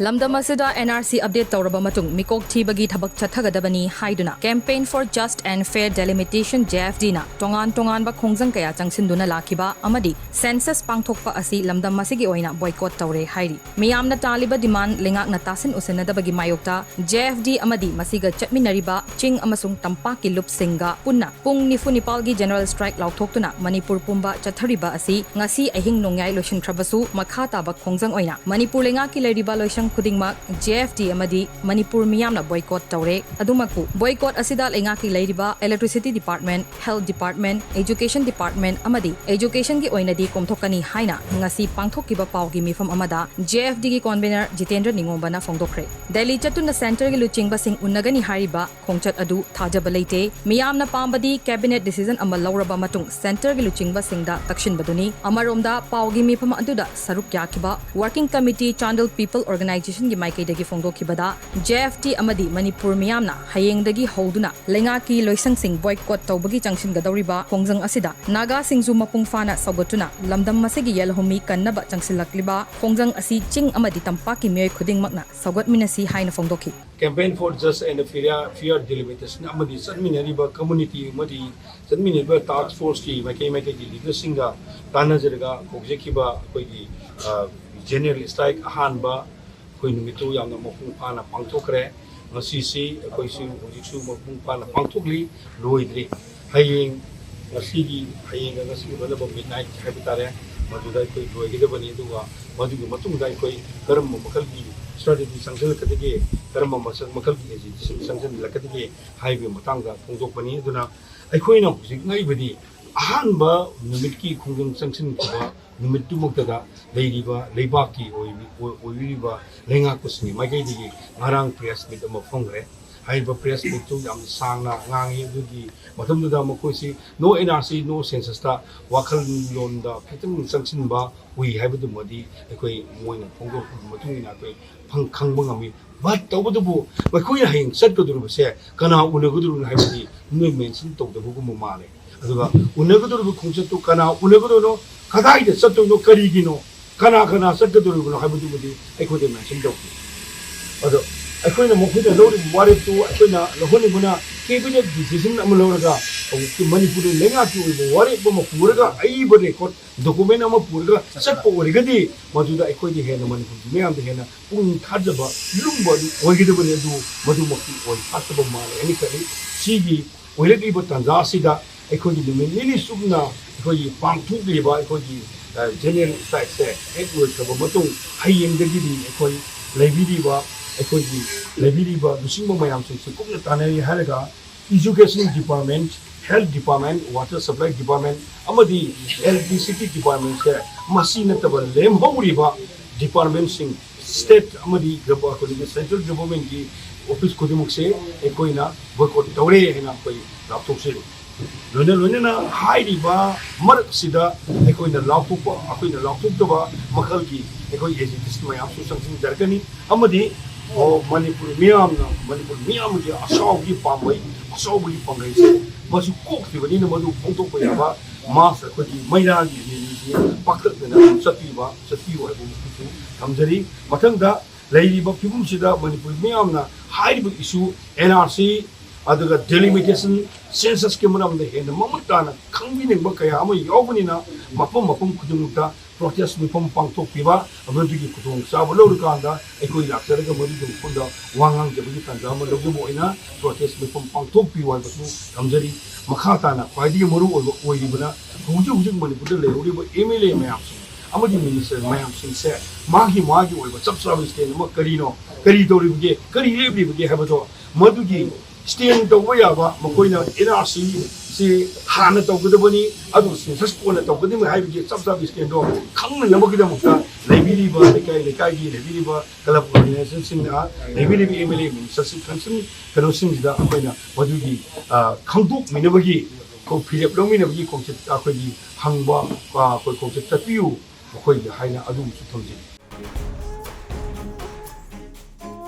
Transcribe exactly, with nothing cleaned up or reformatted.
ꯂꯝꯗꯝ ꯑꯁꯤꯗ N R C update ꯇꯧꯔꯕ ꯃꯇꯨꯡ ꯃꯤꯀꯣꯛ ꯊꯤꯕꯒꯤ ꯊꯕꯛ ꯆꯠꯊꯒꯗꯕꯅꯤ ꯍꯥꯏꯗꯨꯅ Campaign for Just and Fair Delimitation, J F D ꯅ ꯇꯣꯉꯥꯟ ꯇꯣꯉꯥꯟꯕ ꯈꯣꯡꯖꯪ ꯀꯌꯥ ꯆꯪꯁꯤꯟꯗꯨꯅ ꯂꯥꯛꯈꯤꯕ ꯑꯃꯗꯤ census ꯄꯥꯡꯊꯣꯛꯄ ꯑꯁꯤ ꯂꯝꯗꯝ ꯑꯁꯤꯒꯤ ꯑꯣꯏꯅ boycott ꯇꯧꯔꯦ ꯍꯥꯏꯔꯤ꯫ ꯃꯤꯌꯥꯝꯅ ꯇꯥꯜꯂꯤꯕ demand ꯂꯩꯉꯥꯛꯅ ꯇꯥꯁꯤꯟ ꯎꯁꯤꯟꯅꯗꯕꯒꯤ ꯃꯥꯌꯣꯛꯇ J F D ꯑꯃꯗꯤ ꯃꯁꯤꯒ ꯆꯠꯃꯤꯟꯅꯔꯤꯕ ꯆꯤꯡ ꯑꯃꯁꯨꯡ ꯇꯝꯄꯥꯛꯀꯤ ꯂꯨꯞꯁꯤꯡꯒ ꯄꯨꯟꯅ ꯄꯨꯡ ꯅꯤꯐꯨ ꯅꯤꯄꯥꯜꯒꯤ general strike ꯂꯥꯎꯊꯣꯛꯇꯨꯅ ꯃꯅꯤꯄꯨꯔ ꯄꯨꯝꯕ ꯆꯠꯊꯔꯤꯕ ꯑꯁꯤ ꯉꯁꯤ ꯑꯍꯤꯡ ꯅꯣꯡꯌꯥꯏ ꯂꯣꯏꯁꯤꯟꯈ꯭ꯔꯕꯁꯨ, ꯃꯈꯥ ꯇꯥꯕ ꯈꯣꯡꯖꯪ ꯑꯣꯏꯅ ꯃꯅꯤꯄꯨꯔ ꯂꯩꯉꯥꯛꯀꯤ ꯂꯩꯔꯤꯕ ꯂꯣꯏꯁꯪ ꯈꯨꯗꯤꯡꯃꯛ J F D ꯑꯃꯗꯤ ꯃꯅꯤꯄꯨꯔ ꯃꯤꯌꯥꯝꯅ boycott ꯇꯧꯔꯦ꯫ ꯑꯗꯨꯃꯛꯄꯨ, boycott ꯑꯁꯤꯗ ꯂꯩꯉꯥꯛꯀꯤ ꯂꯩꯔꯤꯕ Electricity Department, Health Department, Education Department ꯑꯃꯗꯤ Education ꯒꯤ ꯑꯣꯏꯅꯗꯤ ꯀꯣꯝꯊꯣꯛꯀꯅꯤ ꯍꯥꯏꯅ ꯉꯁꯤ ꯄꯥꯡꯊꯣꯛꯈꯤꯕ ꯄꯥꯎꯒꯤ ꯃꯤꯐꯝ ꯑꯃꯗ J F D ꯒꯤ convener ꯖꯤꯇꯦꯟꯗ꯭ꯔ ꯅꯤꯉꯣꯝꯕꯅ ꯐꯣꯡꯗꯣꯛꯈ꯭ꯔꯦ꯫ ꯗꯦꯜꯂꯤ ꯆꯠꯇꯨꯅ centre ꯒꯤ ꯂꯨꯆꯤꯡꯕꯁꯤꯡ ꯎꯅꯒꯅꯤ ꯍꯥꯏꯔꯤꯕ ꯈꯣꯡꯆꯠ ꯑꯗꯨ ꯊꯥꯖꯕ ꯂꯩꯇꯦ꯫ ꯃꯤꯌꯥꯝꯅ ꯄꯥꯝꯕꯗꯤ cabinet decision ꯑꯃ ꯂꯧꯔꯕ ꯃꯇꯨꯡ centre ꯒꯤ ꯂꯨꯆꯤꯡꯕꯁꯤꯡꯗ ꯇꯛꯁꯤꯟꯕꯗꯨꯅꯤ꯫ ꯑꯃꯔꯣꯝꯗ, ꯄꯥꯎꯒꯤ ꯃꯤꯐꯝ ꯑꯗꯨꯗ ꯁꯔꯨꯛ ꯌꯥꯈꯤꯕ Working Committee, Chandel People Organisation ꯒꯤ ꯃꯥꯏꯀꯩꯗꯒꯤ ꯐꯣꯡꯗꯣꯛꯈꯤꯕꯗ, J F D ꯑꯃꯗꯤ ꯃꯅꯤꯄꯨꯔ ꯃꯤꯌꯥꯝꯅ ꯍꯌꯦꯡꯗꯒꯤ ꯍꯧꯗꯨꯅ ꯂꯩꯉꯥꯛꯀꯤ ꯂꯣꯏꯁꯪꯁꯤꯡ boycott ꯇꯧꯕꯒꯤ ꯆꯪꯁꯤꯟꯒꯗꯧꯔꯤꯕ ꯈꯣꯡꯖꯪ ꯑꯁꯤꯗ ꯅꯥꯒꯥꯁꯤꯡꯁꯨ ꯃꯄꯨꯡ ꯐꯥꯅ ꯁꯧꯒꯠꯇꯨꯅ ꯂꯝꯗꯝ ꯑꯁꯤꯒꯤ ꯌꯦꯜꯍꯧꯃꯤ ꯀꯟꯅꯕ ꯆꯪꯁꯤꯜꯂꯛꯂꯤꯕ ꯈꯣꯡꯖꯪ ꯑꯁꯤ ꯆꯤꯡ ꯑꯃꯗꯤ ꯇꯝꯄꯥꯛꯀꯤ ꯃꯤꯑꯣꯏ ꯈꯨꯗꯤꯡꯃꯛꯅ ꯁꯧꯒꯠꯃꯤꯟꯅꯁꯤ ꯍꯥꯏꯅ ꯐꯣꯡꯗꯣꯛꯈꯤ꯫ Campaign for Just and Fair, Fair Delimitation ꯑꯃꯗꯤ ꯆꯠꯃꯤꯟꯅꯔꯤꯕ community ꯑꯃꯗꯤ ꯆꯠꯃꯤꯟꯅꯔꯤꯕ task force ꯀꯤ ꯃꯥꯏꯀꯩ ꯃꯥꯏꯀꯩꯒꯤ leader ꯁꯤꯡꯒ ꯇꯥꯟꯅꯖꯔꯒ ꯍꯧꯖꯤꯛꯈꯤꯕ ꯑꯩꯈꯣꯏꯒꯤ, ꯑ, general strike ꯑꯍꯥꯟꯕ ꯑꯩꯈꯣꯏ ꯅꯨꯃꯤꯠꯇꯨ ꯌꯥꯝꯅ ꯃꯄꯨꯡ ꯐꯥꯅ ꯄꯥꯡꯊꯣꯛꯈ꯭ꯔꯦ꯫ ꯉꯁꯤꯁꯤ ꯑꯩꯈꯣꯏꯁꯨ ꯍꯧꯖꯤꯛꯁꯨ ꯃꯄꯨꯡ ꯐꯥꯅ ꯄꯥꯡꯊꯣꯛꯂꯤ, ꯂꯣꯏꯗ꯭ꯔꯤ꯫ ꯍꯌꯦꯡ, ꯉꯁꯤꯒꯤ, ꯍꯌꯦꯡꯒ ꯉꯁꯤꯒꯤ ꯎꯅꯅꯕ midnight ꯍꯥꯏꯕ ꯇꯥꯔꯦ, ꯃꯗꯨꯗ ꯑꯩꯈꯣꯏ ꯂꯣꯏꯒꯗꯕꯅꯤ꯫ ꯑꯗꯨꯒ ꯃꯗꯨꯒꯤ ꯃꯇꯨꯡꯗ ꯑꯩꯈꯣꯏ ꯀꯔꯝꯕ ꯃꯈꯜꯒꯤ strategy ꯆꯪꯁꯤꯜꯂꯛꯀꯗꯒꯦ, ꯀꯔꯝꯕ ꯃꯁꯛ ꯃꯈꯜꯒꯤ agitation ꯆꯪꯁꯤꯜꯂꯛꯀꯗꯒꯦ ꯍꯥꯏꯕꯒꯤ ꯃꯇꯥꯡꯗ ꯐꯣꯡꯗꯣꯛꯄꯅꯤ꯫ ꯑꯗꯨꯅ ꯑꯩꯈꯣꯏꯅ ꯍꯧꯖꯤꯛ ꯉꯛꯏꯕꯗꯤ ꯑꯍꯥꯟꯕ ꯅꯨꯃꯤꯠꯀꯤ ꯈꯣꯡꯖꯪ ꯆꯪꯁꯤꯟꯈꯤꯕ ꯅꯨꯃꯤꯠꯇꯨꯃꯛꯇꯗ ꯂꯩꯔꯤꯕ ꯂꯩꯕꯥꯛꯀꯤ ꯑꯣꯏ-, ꯑꯣꯏ-, ꯑꯣꯏꯕꯤꯔꯤꯕ ꯂꯩꯉꯥꯛꯄꯁꯤꯡꯒꯤ ꯃꯥꯏꯀꯩꯗꯒꯤ ꯉꯔꯥꯡ press meet ꯑꯃ ꯐꯝꯈ꯭ꯔꯦ꯫ ꯍꯥꯏꯔꯤꯕ press meet ꯇꯨ ꯌꯥꯝ ꯁꯥꯡꯅ ꯉꯥꯡꯉꯤ꯫ ꯑꯗꯨꯒꯤ ꯃꯇꯝꯗꯨꯗ ꯃꯈꯣꯏꯁꯤ no N R C, no census ꯇ ꯋꯥꯈꯜꯂꯣꯟꯗ ꯈꯤꯇꯪ ꯆꯪꯁꯤꯟꯕ ꯎꯏ ꯍꯥꯏꯕꯗꯨꯃꯗꯤ ꯑꯩꯈꯣꯏ ꯃꯣꯏꯅ ꯐꯣꯡꯗꯣꯔꯛꯄꯒꯤ ꯃꯇꯨꯡ ꯏꯟꯅ ꯑꯩꯈꯣꯏ ꯐꯪ-, ꯈꯪꯕ ꯉꯝꯃꯤ꯫ But ꯇꯧꯕꯇꯕꯨ ꯃꯈꯣꯏꯅ ꯍꯌꯦꯡ ꯆꯠꯀꯗꯧꯔꯤꯕꯁꯦ ꯀꯅꯥ ꯎꯅꯒꯗꯧꯔꯤꯅꯣ ꯍꯥꯏꯕꯗꯤ ꯅꯣꯏ mention ꯇꯧꯗꯕꯒꯨꯝꯕ ꯃꯥꯜꯂꯦ꯫ ꯑꯗꯨꯒ ꯎꯅꯒꯗꯧꯔꯤꯕ ꯈꯣꯡꯆꯠꯇꯨ ꯀꯅꯥ ꯎꯅꯒꯗꯣꯏꯅꯣ, ꯀꯗꯥꯏꯗ ꯆꯠꯇꯣꯏꯅꯣ, ꯀꯔꯤꯒꯤꯅꯣ? ꯀꯅꯥ ꯀꯅꯥ ꯆꯠꯀꯗꯧꯔꯤꯕꯅꯣ ꯍꯥꯏꯕꯗꯨꯃꯗꯤ ꯑꯩꯈꯣꯏꯗ ꯃꯦꯟꯁꯟ ꯇꯧꯈꯤ꯫ ꯑꯗꯣ ꯑꯩꯈꯣꯏꯅ ꯃꯈꯣꯏꯅ ꯂꯧꯔꯤꯕ ꯋꯥꯔꯦꯞꯇꯨ ꯑꯩꯈꯣꯏꯅ ꯂꯧꯍꯟꯅꯤꯡꯕꯅ ꯀꯦꯕꯤꯅꯦꯠ ꯗꯤꯁꯤꯖꯟ ꯑꯃ ꯂꯧꯔꯒ ꯍꯧꯖꯤꯛꯇꯤ ꯃꯅꯤꯄꯨꯔꯒꯤ ꯂꯩꯉꯥꯛꯀꯤ ꯑꯣꯏꯕ ꯋꯥꯔꯦꯞ ꯑꯃ ꯄꯨꯔꯒ ꯑꯏꯕ ꯔꯦꯀꯣꯔꯠ ꯗꯣꯀꯨꯃꯦꯟ ꯑꯃ ꯄꯨꯔꯒ ꯆꯠꯄ ꯑꯣꯏꯔꯒꯗꯤ ꯃꯗꯨꯗ ꯑꯩꯈꯣꯏꯗ ꯍꯦꯟꯅ ꯃꯅꯤꯄꯨꯔꯒꯤ ꯃꯤꯌꯥꯝꯗ ꯍꯦꯟꯅ ꯄꯨꯛꯅꯤꯡ ꯊꯥꯖꯕ ꯂꯨꯝꯕ ꯑꯗꯨ ꯑꯣꯏꯒꯗꯕꯅꯤ꯫ ꯑꯗꯨ ꯃꯗꯨꯃꯛꯇꯤ ꯑꯣꯏ ꯐꯥꯠꯇꯕ ꯃꯥꯜꯂꯦ ꯍꯥꯏꯅ ꯈꯜꯂꯤ꯫ ꯁꯤꯒꯤ ꯑꯣꯏꯔꯛꯂꯤꯕ ꯇꯥꯟꯖꯥ ꯑꯁꯤꯗ ꯑꯩꯈꯣꯏꯒꯤ ꯅꯨꯃꯤꯠ ꯅꯤꯅꯤ ꯆꯨꯞꯅ ꯑꯩꯈꯣꯏꯒꯤ ꯄꯥꯡꯊꯣꯛꯂꯤꯕ ꯑꯩꯈꯣꯏꯒꯤ ꯖꯦꯅꯔꯦꯜ ꯁ꯭ꯇ꯭ꯔꯥꯏꯛꯁꯦ ꯍꯦꯛ ꯂꯣꯏꯈ꯭ꯔꯕ ꯃꯇꯨꯡ ꯍꯌꯦꯡꯗꯒꯤꯗꯤ ꯑꯩꯈꯣꯏ ꯂꯩꯕꯤꯔꯤꯕ ꯑꯩꯈꯣꯏꯒꯤ ꯂꯩꯕꯤꯔꯤꯕ ꯂꯨꯆꯤꯡꯕ ꯃꯌꯥꯝꯁꯤꯡꯁꯤ ꯀꯨꯞꯅ ꯇꯥꯟꯅꯔꯤ ꯍꯥꯏꯔꯒ Education Department, Health Department, Water Supply Department ꯑꯃꯗꯤ Electricity Departmentꯁꯦ ꯃꯁꯤ ꯅꯠꯇꯕ ꯂꯦꯝꯍꯧꯔꯤꯕ ꯗꯤꯄꯥꯔꯠꯃꯦꯟꯁꯤꯡ, ꯁ꯭ꯇꯦꯠ ꯑꯃꯗꯤ ꯒꯚ-, ꯑꯩꯈꯣꯏꯒꯤ ꯁꯦꯟꯇ꯭ꯔꯦꯜ ꯒꯚꯔꯟꯃꯦꯟꯠꯀꯤ ꯑꯣꯐꯤꯁ ꯈꯨꯗꯤꯡꯃꯛꯁꯦ ꯑꯩꯈꯣꯏꯅ ꯕꯣꯏꯀꯣꯠ ꯇꯧꯔꯦ ꯍꯥꯏꯅ ꯑꯩꯈꯣꯏ ꯂꯥꯎꯊꯣꯛꯆꯔꯤ꯫ ꯂꯣꯏꯅ ꯂꯣꯏꯅꯅ ꯍꯥꯏꯔꯤꯕ ꯃꯔꯛꯁꯤꯗ ꯑꯩꯈꯣꯏꯅ ꯂꯥꯎꯊꯣꯛꯄ, ꯑꯩꯈꯣꯏꯅ ꯂꯥꯎꯊꯣꯛꯇꯕ ꯃꯈꯜꯒꯤ ꯑꯩꯈꯣꯏ ꯑꯦꯖꯤꯇꯦꯁꯟ ꯃꯌꯥꯝꯁꯨ ꯆꯪꯁꯤꯟꯖꯔꯛꯀꯅꯤ꯫ ꯑꯃꯗꯤ, ꯑꯣ, ꯃꯅꯤꯄꯨꯔ ꯃꯤꯌꯥꯝꯅ, ꯃꯅꯤꯄꯨꯔ ꯃꯤꯌꯥꯝꯒꯤ ꯑꯆꯥꯎꯕꯒꯤ ꯄꯥꯝꯕꯩ, ꯑꯆꯥꯎꯕꯒꯤ ꯄꯥꯡꯒꯩꯁꯦ ꯃꯁꯤ ꯀꯣꯛꯇ꯭ꯔꯤꯕꯅꯤꯅ ꯃꯗꯨ ꯐꯣꯡꯗꯣꯛꯄ ꯌꯥꯕ ꯃꯥꯁ ꯑꯩꯈꯣꯏꯒꯤ ꯃꯩꯔꯥꯒꯤ ꯔꯦꯂꯤꯁꯤ ꯄꯥꯛꯇꯛꯅꯅ ꯑꯗꯨꯝ ꯆꯠꯄꯤꯕ, ꯆꯠꯄꯤꯌꯨ ꯍꯥꯏꯕ ꯋꯥꯐꯝꯁꯨ ꯊꯝꯖꯔꯤ꯫ ꯃꯊꯪꯗ ꯂꯩꯔꯤꯕ ꯐꯤꯕꯝꯁꯤꯗ ꯃꯅꯤꯄꯨꯔ ꯃꯤꯌꯥꯝꯅ ꯍꯥꯏꯔꯤꯕ ꯏꯁꯨ ꯑꯦꯟ ꯑꯥꯔ ꯁꯤ ꯑꯗꯨꯒ ꯗꯤꯂꯤꯃꯤꯇꯦꯁꯟ, ꯁꯦꯟꯁꯁꯀꯤ ꯃꯔꯝꯗ ꯍꯦꯟꯅ ꯃꯃꯨꯠ ꯇꯥꯅ ꯈꯪꯕꯤꯅꯤꯡꯕ ꯀꯌꯥ ꯑꯃ ꯌꯥꯎꯕꯅꯤꯅ ꯃꯐꯝ ꯃꯐꯝ ꯈꯨꯗꯤꯡꯃꯛꯇ ꯄ꯭ꯔꯣꯇꯦꯁ ꯃꯤꯐꯝ ꯄꯥꯡꯊꯣꯛꯄꯤꯕ ꯑꯃꯗꯨꯒꯤ ꯈꯨꯗꯣꯡꯆꯥꯕ ꯂꯧꯔꯀꯥꯟꯗ ꯑꯩꯈꯣꯏ ꯂꯥꯛꯆꯔꯒ ꯃꯗꯨꯒꯤ ꯃꯐꯝꯗ ꯋꯥ ꯉꯥꯡꯖꯕꯒꯤ ꯇꯥꯟꯖꯥ ꯑꯃ ꯂꯧꯖꯕ ꯑꯣꯏꯅ ꯄ꯭ꯔꯣꯇꯦꯁ ꯃꯤꯐꯝ ꯄꯥꯡꯊꯣꯛꯄꯤꯌꯨ ꯍꯥꯏꯕꯁꯨ ꯊꯝꯖꯔꯤ꯫ ꯃꯈꯥ ꯇꯥꯅ ꯈ꯭ꯋꯥꯏꯗꯒꯤ ꯃꯔꯨ ꯑꯣꯏꯕ ꯑꯣꯏꯔꯤꯕꯅ ꯍꯧꯖꯤꯛ ꯍꯧꯖꯤꯛ ꯃꯅꯤꯄꯨꯔꯗ ꯂꯩꯍꯧꯔꯤꯕ ꯑꯦꯝ ꯑꯦꯜ ꯑꯦ ꯃꯌꯥꯝꯁꯤꯡ ꯑꯃꯗꯤ ꯃꯤꯅꯤꯁꯇꯔ ꯃꯌꯥꯝꯁꯤꯡꯁꯦ ꯃꯥꯒꯤ ꯃꯥꯒꯤ ꯑꯣꯏꯕ ꯆꯞ ꯆꯥꯕ ꯁ꯭ꯇꯦꯟ ꯑꯃ ꯀꯔꯤꯅꯣ, ꯀꯔꯤ ꯇꯧꯔꯤꯕꯒꯦ, ꯀꯔꯤ ꯂꯦꯞꯂꯤꯕꯒꯦ ꯍꯥꯏꯕꯗꯣ ꯃꯗꯨꯒꯤ ꯁ꯭ꯇꯦꯟ ꯇꯧꯕ ꯌꯥꯕ ꯃꯈꯣꯏꯅ ꯑꯦꯟ ꯑꯥꯔ ꯁꯤ ꯁꯤ ꯍꯥꯟꯅ ꯇꯧꯒꯗꯕꯅꯤ, ꯑꯗꯨꯒ ꯁꯦꯟꯁꯁ ꯀꯣꯟꯅ ꯇꯧꯒꯗꯕꯅꯤ ꯍꯥꯏꯕꯒꯤ ꯆꯞ ꯆꯥꯕ ꯁ꯭ꯇꯦꯟꯗꯣ ꯈꯪꯅꯅꯕꯒꯤꯗꯃꯛꯇ ꯂꯩꯕꯤꯔꯤꯕ ꯂꯩꯀꯥꯏ ꯂꯩꯀꯥꯏꯒꯤ ꯂꯩꯕꯤꯔꯤꯕ ꯀ꯭ꯂꯕ ꯑꯣꯔꯒꯅꯥꯏꯖꯦꯁꯟꯁꯤꯡꯅ ꯂꯩꯕꯤꯔꯤꯕ ꯑꯦꯝ ꯑꯦꯜ ꯑꯦ ꯃꯤꯅꯤꯁꯇꯔꯁꯤꯡ ꯀꯟꯁꯔꯟ ꯀꯩꯅꯣꯁꯤꯡꯁꯤꯗ ꯑꯩꯈꯣꯏꯅ ꯃꯗꯨꯒꯤ, ꯑ, ꯈꯪꯗꯣꯛꯃꯤꯟꯅꯕꯒꯤ ꯈꯣ-, ꯐꯤꯔꯦꯞ ꯂꯧꯃꯤꯟꯅꯕꯒꯤ ꯈꯣꯡꯆꯠ ꯑꯩꯈꯣꯏꯒꯤ ꯍꯪꯕ, ꯑ, ꯑꯩꯈꯣꯏ ꯈꯣꯡꯆꯠ ꯆꯠꯄꯤꯌꯨ ꯃꯈꯣꯏꯒꯤ ꯍꯥꯏꯅ ꯑꯗꯨꯒꯤꯁꯨ ꯊꯝꯖꯩ꯫